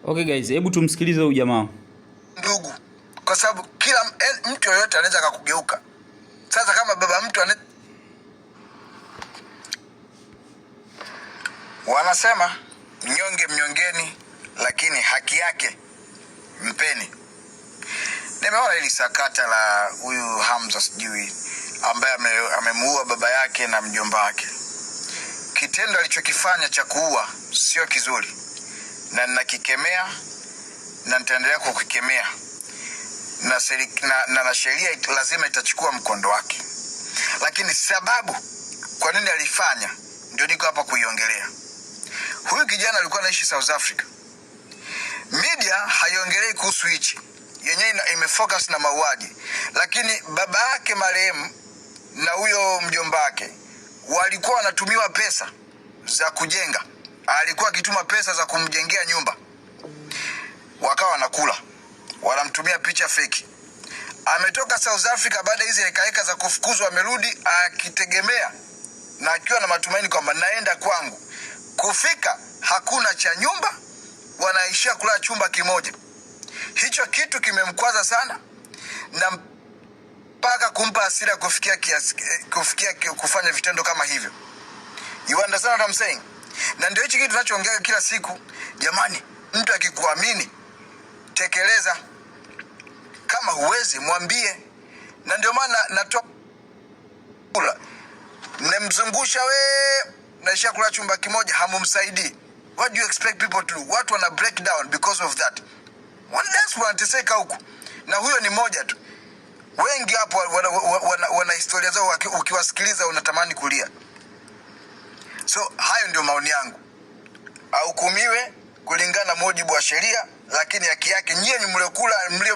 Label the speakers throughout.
Speaker 1: Okay guys, hebu tumsikilize huyu jamaa.
Speaker 2: Ndugu, kwa sababu kila mtu yoyote anaweza akakugeuka. Sasa kama baba mtu wanasema mnyonge mnyongeni, lakini haki yake mpeni. Nimeona hili sakata la huyu Hamza sijui ambaye amemuua baba yake na mjomba wake. Kitendo alichokifanya cha kuua sio kizuri, na ninakikemea na nitaendelea kukikemea, na sheria lazima itachukua mkondo wake, lakini sababu kwa nini alifanya ndio niko hapa kuiongelea. Huyu kijana alikuwa anaishi South Africa. Media haiongelei kuhusu hichi, yenyewe imefocus na mauaji, lakini baba yake marehemu na huyo mjomba wake walikuwa wanatumiwa pesa za kujenga. Alikuwa akituma pesa za kumjengea nyumba, wakawa wanakula, wanamtumia picha feki. Ametoka South Africa baada ya hizi hekaheka za kufukuzwa, amerudi akitegemea na akiwa na matumaini kwamba naenda kwangu. Kufika hakuna cha nyumba, wanaishia kulala chumba kimoja. Hicho kitu kimemkwaza sana na mpaka kumpa hasira kufikia kiasi, kufikia kufanya vitendo kama hivyo. You understand what I'm saying? Na ndio hichi kitu tunachoongea kila siku. Jamani, mtu akikuamini tekeleza. Kama huwezi mwambie. Na ndio maana natoa kula. Mnemzungusha we, naishia kula chumba kimoja, hamumsaidii. What do you expect people to do? Watu wana break down because of that. That's wanateseka huku. Na huyo ni mmoja tu. Wengi hapo wana historia zao, ukiwasikiliza unatamani kulia. So hayo ndio maoni yangu. Ahukumiwe kulingana na mujibu wa sheria, lakini haki yake nyie ni mliokula, mlio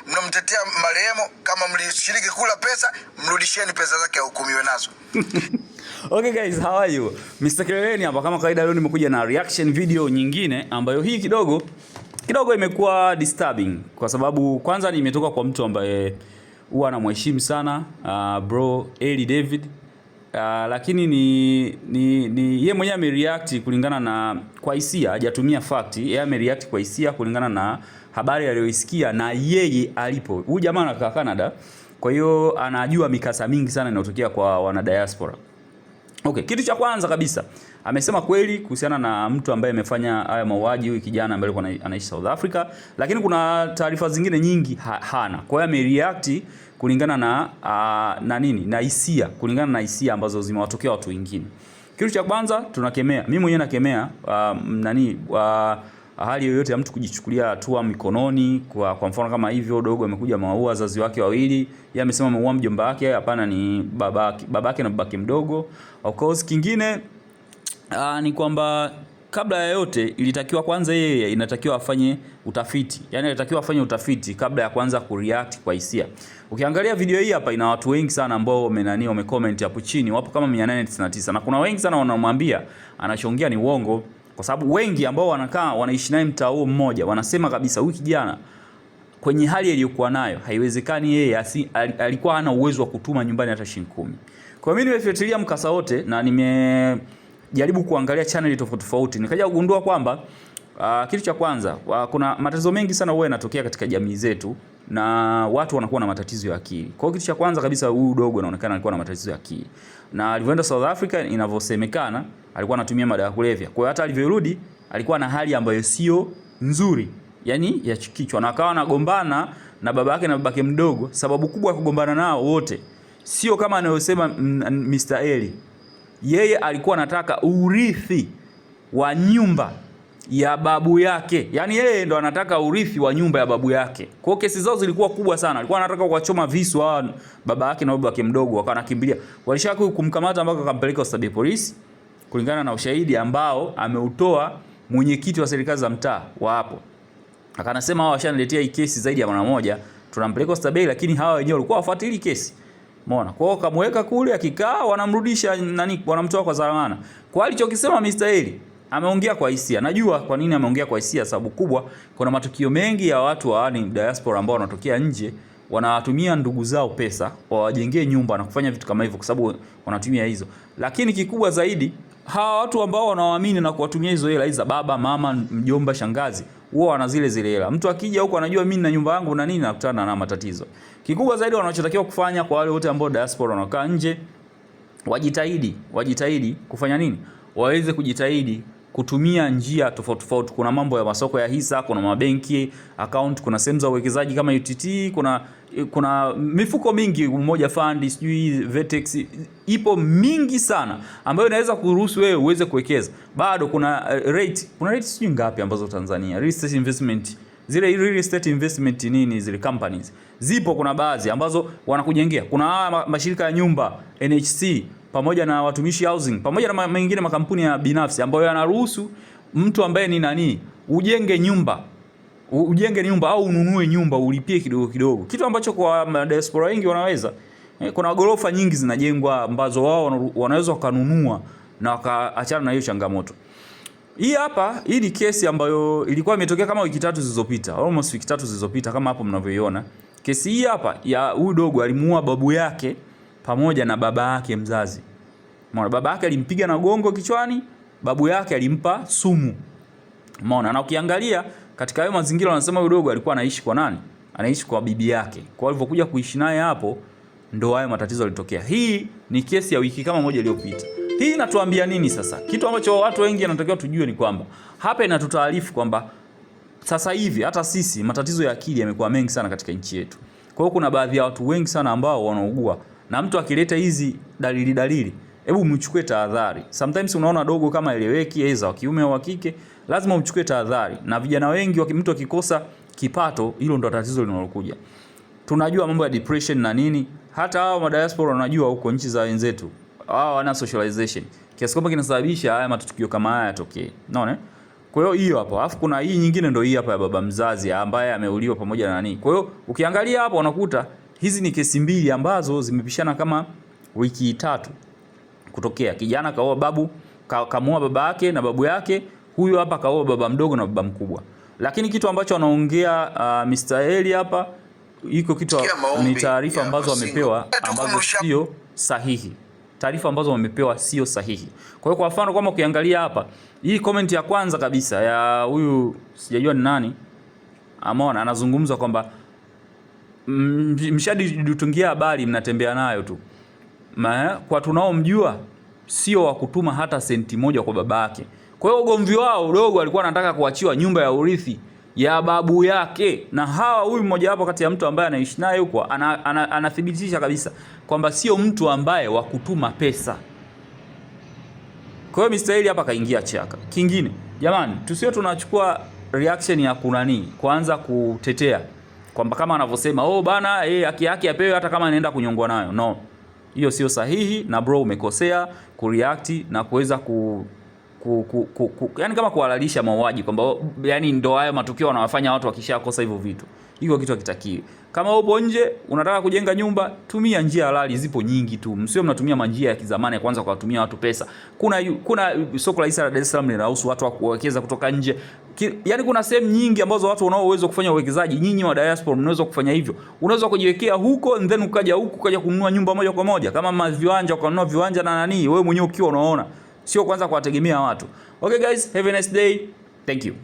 Speaker 2: mnomtetea marehemu, kama mlishiriki kula pesa, mrudishieni pesa zake, ahukumiwe nazo.
Speaker 1: Okay guys, how are you? Mr. Kileleni hapa kama kawaida, leo nimekuja na reaction video nyingine ambayo hii kidogo kidogo imekuwa disturbing kwa sababu kwanza nimetoka kwa mtu ambaye huwa anamheshimu sana, bro Eli David. Lakini ni yeye mwenyewe amereact kulingana na kwa hisia, hajatumia fact. Yeye amereact kwa hisia kulingana na habari aliyoisikia na yeye alipo. Huyu jamaa anakaa Canada, kwa hiyo anajua mikasa mingi sana inayotokea kwa wana diaspora. Okay, kitu cha kwanza kabisa amesema kweli kuhusiana na mtu ambaye amefanya haya mauaji, huyu kijana ambaye alikuwa anaishi South Africa, lakini kuna taarifa zingine nyingi hana. Kwa hiyo amereact kulingana na nini? Na hisia, kulingana na hisia ambazo zimewatokea watu wengine. Kitu cha kwanza tunakemea, mimi mwenyewe nakemea hali yoyote ya mtu kujichukulia hatua mikononi. Kwa mfano kama hivyo, dogo amekuja amewaua wazazi wake wawili, yeye amesema ameua mjomba wake, hapana ni babake na babake mdogo. Of course kingine ni kwamba kabla ya yote ilitakiwa kwanza yeye inatakiwa afanye utafiti. Yaani alitakiwa afanye utafiti kabla ya kuanza kureact kwa hisia. Ukiangalia video hii hapa ina watu wengi sana ambao wamecomment hapo chini, wapo kama 899 na kuna wengi sana wanamwambia anachoongea ni uongo, kwa sababu wengi ambao wanakaa wanaishi naye mtaa huo mmoja wanasema kabisa huyu kijana kwenye hali aliyokuwa nayo haiwezekani yeye alikuwa hana uwezo wa kutuma nyumbani hata shilingi 10. Kwa mimi nimefuatilia mkasa wote na nimejaribu kuangalia channel tofauti tofauti, nikaja kugundua kwamba kitu cha kwanza, kuna matatizo mengi sana huwa yanatokea katika jamii zetu na watu wanakuwa na matatizo ya akili. Kwa hiyo kitu cha kwanza kabisa, huyu dogo anaonekana alikuwa na matatizo ya akili. Na alivyoenda South Africa inavyosemekana alikuwa anatumia madawa ya kulevya. Kwa hiyo hata alivyorudi alikuwa na hali ambayo sio nzuri, yani ya kichwa, na akawa anagombana na babake na babake mdogo. Sababu kubwa ya kugombana nao wote sio kama anayosema Mr. Eli. Yeye alikuwa anataka urithi wa nyumba ya babu yake. Yaani yeye ndo anataka urithi wa nyumba ya babu yake. Kwa hiyo kesi zao zilikuwa kubwa sana. Alikuwa anataka kuwachoma visu hawa baba yake na baba yake mdogo, wakawa wanakimbilia. Walishaka kumkamata mpaka akampeleka Oysterbay polisi kulingana na ushahidi ambao ameutoa mwenyekiti wa serikali za mtaa wa hapo. Akanasema hawa washaniletea hii kesi zaidi ya mara moja, tunampeleka Oysterbay, lakini hawa wenyewe walikuwa hawafuatilii kesi. Umeona? Kwa hiyo kamweka kule, akikaa wanamrudisha nani, wanamtoa kwa dhamana. Kwa alichokisema Mr. Eli, ameongea kwa hisia. Najua kwa nini ameongea kwa hisia, sababu kubwa kuna matukio mengi ya watu wa ni diaspora ambao wanatokea nje, wanawatumia ndugu zao pesa wawajengee nyumba na kufanya vitu kama hivyo, kwa sababu wanatumia hizo. Lakini kikubwa zaidi Hawa watu ambao wanawaamini na kuwatumia hizo hela hizo, baba, mama, mjomba, shangazi, huwa wana zile zile hela. Mtu akija huko anajua mimi nina nyumba yangu na nini, nakutana na matatizo. Kikubwa zaidi wanachotakiwa kufanya kwa wale wote ambao diaspora wanakaa nje, wajitahidi kufanya nini? Waweze kujitahidi kutumia njia tofauti tofauti. Kuna mambo ya masoko ya hisa, kuna mabenki account, kuna sehemu za uwekezaji kama UTT, kuna mifuko mingi, Umoja Fund, sijui Vertex, ipo mingi sana ambayo inaweza kuruhusu wewe uweze kuwekeza. Bado kuna rate sijui ngapi ambazo Tanzania real estate investment, zile real estate investment nini, zile companies zipo, kuna baadhi ambazo wanakujengea. Kuna haya mashirika ya nyumba NHC pamoja na Watumishi Housing pamoja na mengine makampuni ya binafsi ambayo yanaruhusu mtu ambaye ni nani ujenge nyumba au ununue nyumba ulipie kidogo kidogo, kitu ambacho kwa diaspora wengi wanaweza. Kuna gorofa nyingi zinajengwa ambazo wao wanaweza wakanunua na wakaachana na hiyo changamoto. Hii hapa, hii ni kesi ambayo ilikuwa imetokea kama wiki 3 zilizopita, almost wiki 3 zilizopita kama hapo mnavyoiona. Kesi hii hapa ya huyu dogo alimuua babu yake pamoja na baba yake mzazi. Umeona, baba yake alimpiga na gongo kichwani, babu yake alimpa sumu. Umeona, na ukiangalia katika hayo mazingira wanasema huyu dogo alikuwa anaishi kwa nani? Anaishi kwa bibi yake. Kwa alivyokuja kuishi naye hapo ndo hayo matatizo yalitokea. Hii ni kesi ya wiki kama moja iliyopita. Hii inatuambia nini sasa? Kitu ambacho watu wengi wanatakiwa tujue ni kwamba hapa inatutaarifu kwamba sasa hivi hata sisi matatizo ya akili yamekuwa mengi sana katika nchi yetu. Kwa hiyo kuna baadhi ya watu wengi sana ambao wanaugua, na mtu akileta hizi dalili dalili, hebu mchukue tahadhari. Sometimes unaona dogo kama eleweki, aidha wa kiume au wa kike, lazima umchukue tahadhari. Na vijana wengi mtu akikosa kipato, hilo ndo tatizo linalokuja. Tunajua mambo ya depression na nini, hata hao madiaspora wanajua huko nchi za wenzetu, hao wana socialization kiasi kwamba kinasababisha haya matukio kama haya yatokee. Unaona? Kwa hiyo hiyo hapo. Alafu kuna hii nyingine ndio hii hapa ya baba mzazi ambaye ameuliwa pamoja na nani. Kwa hiyo ukiangalia hapo unakuta hizi ni kesi mbili ambazo zimepishana kama wiki 3 kutokea. Kijana kaoa babu, kamuoa baba yake na babu yake, huyu hapa kaoa baba mdogo na baba mkubwa. Lakini kitu ambacho anaongea Mr. Eli hapa iko kitu ni taarifa ambazo wamepewa ambazo sio sahihi. Taarifa ambazo wamepewa sio sahihi. Kwa hiyo kwa mfano kama ukiangalia hapa, hii comment ya kwanza kabisa ya huyu sijajua ni nani, ameona anazungumza kwamba mshaditungia habari mnatembea nayo tu. Kwa tunaomjua sio wa kutuma hata senti moja kwa babake. Kwa hiyo ugomvi wao dogo alikuwa anataka kuachiwa nyumba ya urithi ya babu yake, na hawa huyu mmoja wapo kati ya mtu ambaye anaishi naye huko anathibitisha kabisa kwamba sio mtu ambaye wa kutuma pesa. Kwa hiyo Mr. Eli hapa kaingia chaka. Kingine, jamani, tusio tunachukua reaction ya kunani, kuanza kutetea kwamba kama anavyosema oh bana haki yake apewe hata kama anaenda kunyongwa nayo. No. Hiyo sio sahihi na bro umekosea kureact na kuweza yani kama kuhalalisha mauaji kwamba yani ndo hayo matukio wanawafanya watu wakishakosa hivyo vitu. Hiyo kitu hakitakiwi. Kama upo nje unataka kujenga nyumba, tumia njia halali, zipo nyingi tu. Msio mnatumia manjia ya kizamani ya kwanza kuwatumia watu pesa. Kuna soko la hisa la Dar es Salaam linaruhusu watu wa kuwekeza kutoka nje. Yani kuna sehemu nyingi ambazo watu wanao uwezo kufanya uwekezaji. Nyinyi wa diaspora mnaweza kufanya hivyo. Unaweza kujiwekea huko and then ukaja huku ukaja kununua nyumba moja kwa moja. Kama viwanja ukanunua viwanja na nani, wewe mwenyewe ukiwa unaona. Sio kwanza kuwategemea watu. Okay guys, have a nice day. Thank you.